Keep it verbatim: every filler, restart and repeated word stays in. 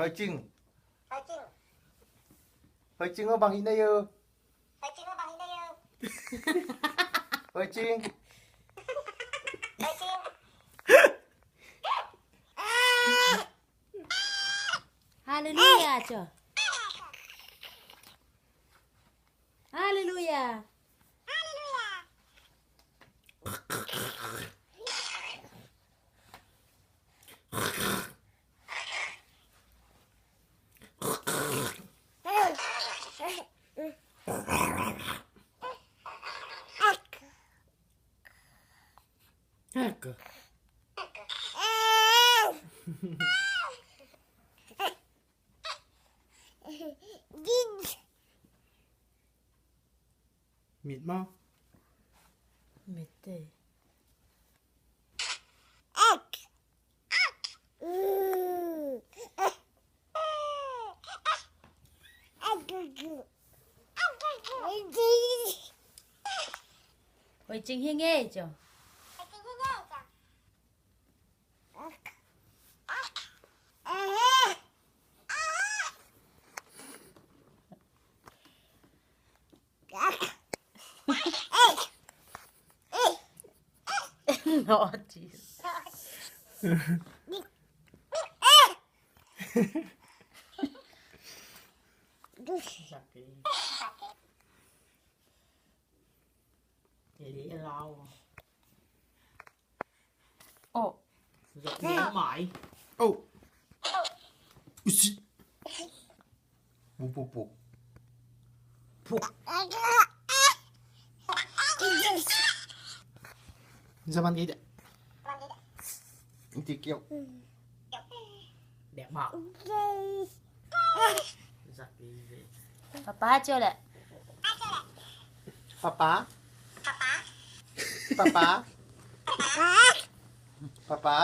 Hoih Cing. Hoih Cing aw, bang hih na yo. Hoih Cing. Hoih Cing. Hallelujah, cho. Hallelujah. Mit maw? Mit te. Hoih Cing hi ngei cho. Naughty. Exactly. It is allowed. Oh. Zok ni mai. Oh. Usi. Puk, puk, puk. Puk. Zaman gede. Inti kiau. Dek mau. Papa ciao leh. Papa. Papa. Papa.